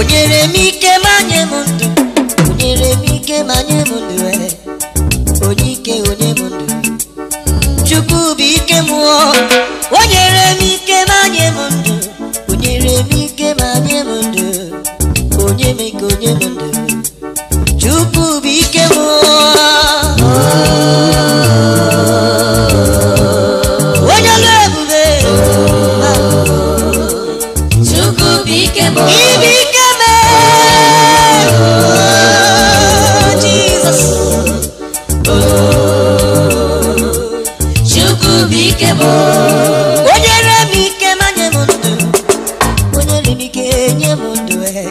O nyere m ike ma nye m ndụ. O nyere m ike ma nye m ndụ e. Onye ike onye m ndụ. Chukwu bụ ike m o. O nyere m ike ma nye m ndụ. O nyere m ike ma nye m ndụ. Onye m ike onye m ndụ. Chukwu bụ ike m o. Onye ọrụ ebube. Chukwu bụ ike m. Ibe ike mee. Jizọs. Chukwu bụ ike m. O nyere m ike ma nye m ndụ. O nyere m ike nye m ndụ e.